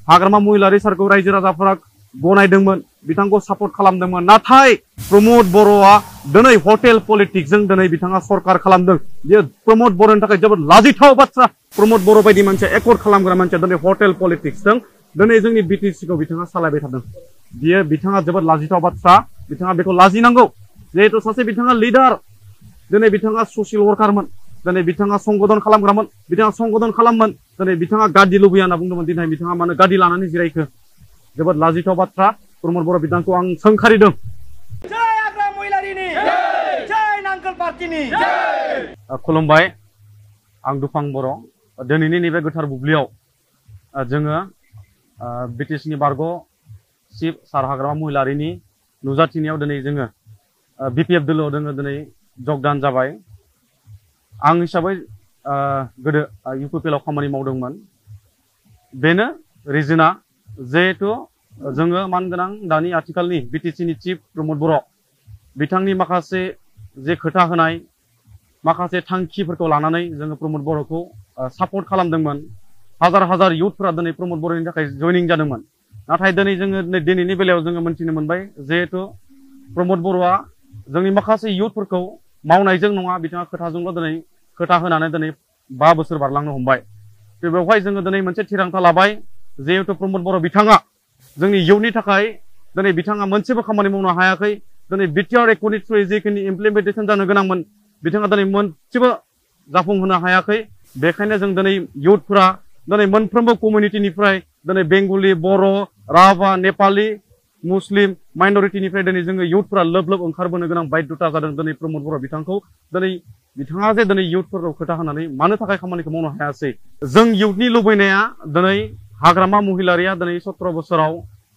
हाग्रामा महिलारि सारखौ रायजो राजाफोरा गनायदोंमोन बिथांखौ सापर्ट खालामदोंमोन नाथाय प्रमोद बर'आ दिनै हटेल पलिटिक्सजों दिनै बिथाङा सरकार खालामदों बेयो प्रमोद बर'नि थाखाय जोबोद लाजिथाव बाथ्रा प्रमोद बर' बायदि मानसिया एकर्ड खालामग्रा मानसिया दिनै हटेल पलिटिक्सजों दिनै जोंनि बिटिसिखौ बिथाङा सालायबाय थादों बियो बिथाङा जोबोद लाजिथाव बाथ्रा बिथाङा बेखौ लाजिनांगौ जिहेतु सासे बिथाङा लिडार दिनै बिथाङा ससियेल वर्कारमोन दिनै बिथाङा संगठन खालामग्रामोन बिथाङा संगठन खालाममोन दिनै बिथाङा गादि लुबैया होनना बुंदोंमोन दिनै बिथाङा मानो गादि लानानै जिरायखो जोबोद लाजिथाव बाथ्रा प्रमोद बर' बिथांखौ आं सोंखारिदों जय हाग्रामा महिलारिनि जय नांगोल पार्टीनि खुलुमबाय आं दुफां बर' दिनैनि नैबे गोथार बुब्लियाव जोङो बिटिसिनि बारग' चिफ सार हाग्रामा महिलारिनि नुजाथिनायाव दिनै जोङो बिपिएफ दोलोआव जोङो दिनै जगदान जाबाय आं हिसाबै गोदो इउपिपिएलआव खामानि मावदोंमोन बेनो रिजोना जिहेतु जोङो मानगोनां दानि आथिखालनि बिटिसिनि चिफ प्रमोद बर' बिथांनि माखासे जे खोथा होनाय माखासे थांखिफोरखौ लानानै जोङो प्रमोद बर'खौ सापर्ट खालामदोंमोन हाजार हाजार इयुथफोरा दिनै प्रमोद बर'नि थाखाय जयनिं जादोंमोन नाथाय दिनै जोङो दिनैनि बेलायाव जोङो मोनथिनो मोनबाय जिहेतु प्रमोद बर'आ जोंनि माखासे इयुथफोरखौ मावनायजों नङा बिथाङा खोथाजोंल' दिनै खोथा होनानै दिनै 5 बोसोर बारलांनो हमबाय बेवहाय जोङो दिनै मोनसे थिरांथा लाबाय जिहेतु प्रमोद बर' बिथाङा जोंनि इयुननि थाखाय दिनै बिथाङा मोनसेबो खामानि मावनो हायाखै दिनै बिटिआर एकर्डनि थ्रुयै जिखिनि इमप्लिमेन्टेसन जानो गोनांमोन बिथाङा दिनै मोनसेबो जाफुंहोनो हायाखै बेखायनो जों दिनै इयुथफोरा दिनै मोनफ्रोमबो कमिउनिटिनिफ्राय दिनै बेंगलि बर' राभा नेपालि मुस्लिम माइनरिटिनिफ्राय दिनै जोङो इयुथफोरा लोब लोब ओंखारबोनो गोनां बायध्यता जादों दिनै प्रमोद बर' बिथांखौ दिनै बिथाङा जे दिनै इयुथफोरखौ खोथा होनानै मानो थाखाय खामानिखौ मावनो हायासै जों इयुथनि लुबैनाया दिनै हाग्रामा महिलारिया दिनै 17 बोसोराव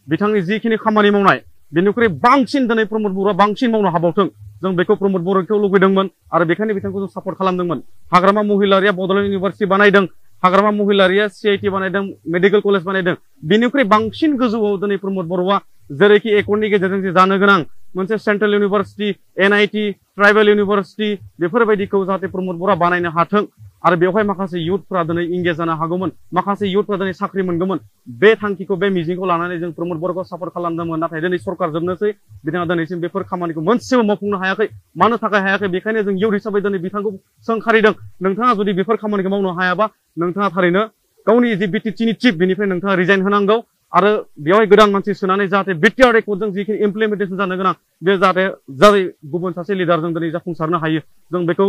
बिथांनि जिखिनि खामानि मावनाय बेनिख्रुइ बांसिन दिनै प्रमोद बर'आ बांसिन मावनो हाबावथों जों बेखौ प्रमोद बर'खौ लुबैदोंमोन आरो बेखायनो बिथांखौ जों सापर्ट खालामदोंमन हाग्रामा महिलारिया बड'लेण्ड इउनिभार्सिटि बानायदों हाग्रामा महिलारिया CIT बानायदों मेडिकेल कलेज बानायदों बेनिख्रुइ बांसिन गोजौआव दिनै प्रमोद बर'आ जेरैखि एकर्डनि गेजेरजों जे जानो गोनां मोनसे central university NIT tribal university बेफोरबायदिखौ जाहाथे प्रमोद बर'आ बानायनो हाथों आरो बेवहाय माखासे इयुथफोरा दिनै इंगेज जानो हागौमोन माखासे इयुथफोरा दिनै साख्रि मोनगौमोन बे थांखिखौ बे मिजिंखौ लानानै जों प्रमोद बर'खौ सापर्ट खालामदोंमोन नाथाय दिनै सरकार जोबनोसै बिथाङा दिनैसिम बेफोर खामानिखौ मोनसेबो मावफुंनो हायाखै मानो थाखाय हायाखै बेखायनो जों इयुथ हिसाबै दिनै बिथांखौ सोंखारिदों नोंथाङा जुदि बेफोर खामानिखौ मावनो हायाबा नोंथाङा थारैनो गावनि जि बिटिसिनि चिफ बेनिफ्राय नोंथाङा रिजाइन होनांगौ आरो बेवहाय गोदान मानसि सोनानै जाहाथे बिटिआर एकर्डजों जिखिनि इमप्लिमेन्टेसन जानो गोनां बे जाहाथे जाय गुबुन सासे लिडारजों दिनै जाफुंसारनो हायो जों बेखौ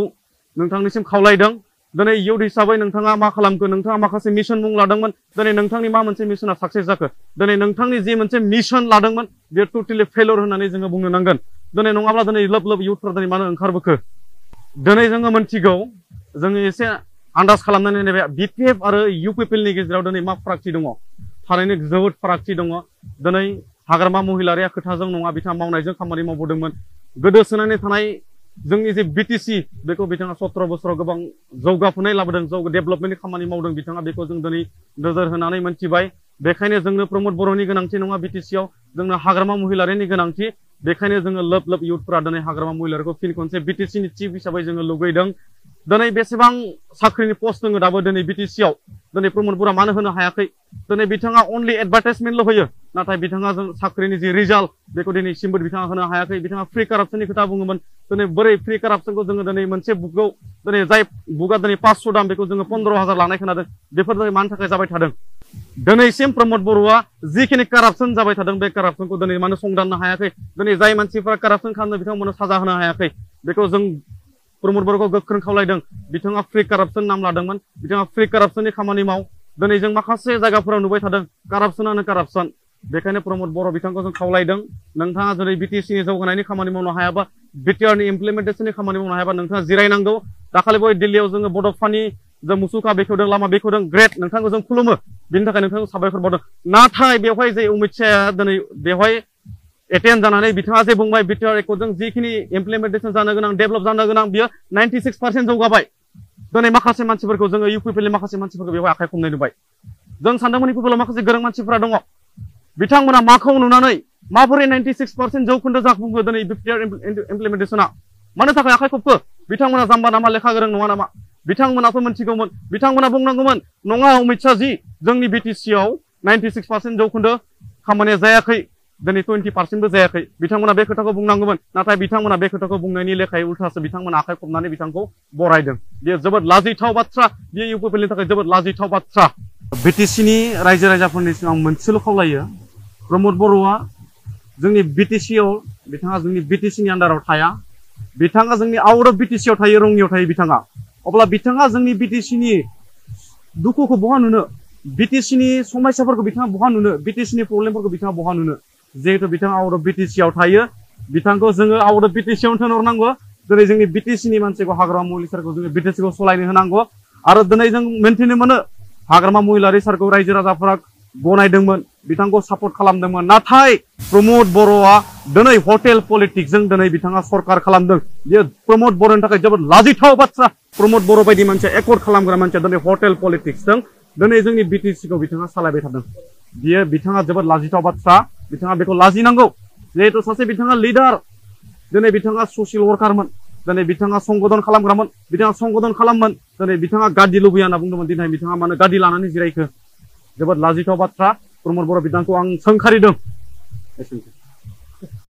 नोंथांनिसिम खावलायदों दिनै इयुथ हिसाबै नोंथाङा मा खालामखो नोंथाङा माखासे मिशन मुं लादोंमोन दिनै नोंथांनि मा मोनसे मिशना साक्सेस जाखो दिनै नोंथांनि जि मोनसे मिशन लादोंमोन बेयो टटेलि फेलर होननानै जोङो बुंनो नांगोन दिनै नङाब्ला दिनै लोब लोब इयुथफोरा दिनै मानो ओंखारबोखो दिनै जोङो मोनथिगौ जोङो एसे आन्दाज खालामनानै नायबाय बिपिएफ आरो इउपिपिएलनि गेजेराव दिनै मा फारागथि दङ थारैनो जोबोद फारागथि दङ दिनै हाग्रामा महिलारिया खोथाजों नङा बिथाङा मावनायजों खामानि मावबोदोंमोन गोदोसोनानै थानाय जोंनि जे बिटिसि बेखौ बिथाङा 17 बोसोराव गोबां जौगाफुनाय लाबोदों डेभेलपमेन्टनि खामानि मावदों बिथाङा बेखौ जों दिनै नोजोर होनानै मोनथिबाय बेखायनो जोंनो प्रमोद बर'नि गोनांथि नङा बिटिसिआव जोंनो हाग्रामा महिलारिनि गोनांथि बेखायनो जोङो लोब लोब इयुथफोरा दिनै हाग्रामा महिलारिखौ फिन खनसे बिटिसिनि चिफ हिसाबै जोङो लुगैदों दिनै बेसेबां साख्रिनि पस्ट दङ दाबो दिनै बिटिसिआव दिनै प्रमोद बर'आ मानो होनो हायाखै दिनै बिथाङा अनलि एडभार्टाइजमेन्टल' होयो नाथाय बिथाङा जों साख्रिनि जि रिजाल्ट बेखौ दिनैसिमबो बिथाङा होनो हायाखै बिथाङा फ्रि कारापसननि खोथा बुङोमोन दिनै बोरै फ्रि कारापसनखौ जोङो दिनै मोनसे बुकआव दिनै जाय बुकआ दिनै 500 दाम बेखौ जोङो 15,000 लानाय खोनादों बेफोर दिनै मानि थाखाय जाबाय थादों दिनैसिम प्रमोद बर'आ जिखिनि कारापसन जाबाय थादों बे कारापसनखौ दिनै मानो संदाननो हायाखै दिनै जाय मानसिफोरा कारापसन खालामदों बिथांमोननो साजा होनो हायाखै बेखौ जों प्रमोद बर'खौ गोख्रों खावलायदों बिथाङा फ्रि कारापसन नाम लादोंमोन बिथाङा फ्रि कारापसननि खामानि माव दिनै जों माखासे जायगाफोराव नुबाय थादों कारापसनानो कारापसन बेखायनो प्रमोद बर' बिथांखौ जों खावलायदों नोंथाङा जुदि बिटिसिनि जौगानायनि खामानि मावनो हायाबा बिटिआरनि इमप्लिमेन्टेसननि खामानि मावनो हायाबा नोंथाङा जिरायनांगौ दाखालि बय दिल्लीयाव जोङो बड'फानि जों मुसुखा बेखेवदों लामा बेखेवदों ग्रेट नोंथांखौ जों खुलुमो बिनि थाखाय नोंथांखौ साबायखर बावदों नाथाय बेवहाय जे अमित शाहआ दिनै बेवहाय एटेन्ड जानानै बिथाङा जे बुंबाय बिटिआर एकर्डजों जिखिनि इमप्लिमेन्टेसन जानो गोनां डेभेलप जानो गोनां बियो 96% जौगाबाय दिनै माखासे मानसिफोरखौ जोङो इउपिपिएलनि माखासे मानसिफोरखौ बेवहाय आखाइ खमनाय नुबाय जों सानदोंमोन इउपिपिएलआव माखासे गोरों मानसिफोरा दङ बिथांमोना माखौ नुनानै माबोरै 96% जौखोन्दो जाफुंखो दिनै बिटिआर इमप्लिमेन्टेसना मानो थाखाय आखाइ खबखो बिथांमोना जाम्बा नामा लेखा गोरों नङा नामा बिथांमोनाथ' मोनथिगौमोन बिथांमोना बुंनांगौमोन नङा अमित शाह जी जोंनि बिटिसिआव 96% जौखोन्दो खामानिया जायाखै दिनै 20% जायाखै बिथांमोना बे खोथाखौ बुंनांगौमोन नाथाय बिथांमोना बे खोथाखौ बुंनायनि लेखायै उल्थासो बिथांमोना आखाइ खबनानै बिथांखौ बरायदों बेयो जोबोद लाजिथाव बाथ्रा बेयो इउपिपिएलनि थाखाय जोबोद लाजिथाव बाथ्रा बिटिसिनि रायजो राजाफोरनि सिगां मोनसेल' खावलायो प्रमद बर'आ जोंनि बिटिसिआव बिथाङा जोंनि बिटिसिनि आन्डाराव थाया बिथाङा जोंनि आउट अफ बिटिसिआव थायो रङियाव थायो बिथाङा अब्ला बिथाङा जोंनि बिटिसिनि दुखुखौ बहा नुनो बिटिसिनि समस्याफोरखौ बिथाङा बहा नुनो बिटिसिनि प्रब्लेमफोरखौ बिथाङा बहा नुनो जिहेतु बिथाङा आउट अफ बिटिसिआव थायो बिथांखौ जोङो आउट अफ बिटिसिआवनो थिनहरनांगौ दिनै जोंनि बिटिसिनि मानसिखौ हाग्रामा महिलारी सारखौ जोङो बिटिसिखौ सलायनो होनांगौ आरो दिनै जों मिन्थिनो मोनो हाग्रामा महिलारी सारखौ रायजो राजाफोरा गनायदोंमोन बिथांखौ सापर्ट खालामदोंमोन नाथाय प्रमद बर'आ दिनै हटेल पलिटिक्सजों दिनै बिथाङा सरकार खालामदों बेयो प्रमद बर'नि थाखाय जोबोद लाजिथाव बाथ्रा प्रमद बर' बायदि मानसिया एकर्ड खालामग्रा मानसिया दिनै हटेल पलिटिक्सजों दिनै जोंनि बिटिसिखौ बिथाङा सालायबाय थादों बियो बिथाङा जोबोद लाजिथाव बाथ्रा बिथाङा बेखौ लाजिनांगौ जिहेतु सासे बिथाङा लिडार दिनै बिथाङा ससियेल वर्कारमोन दिनै बिथाङा संगठन खालामग्रामोन बिथाङा संगठन खालाममोन दिनै बिथाङा गादि लुबैया होनना बुंदोंमोन दिनै बिथाङा मानो गादि लानानै जिरायखो जोबोद लाजिथाव बाथ्रा प्रमद बर' बिथांखौ आं सोंखारिदों एसेनोसै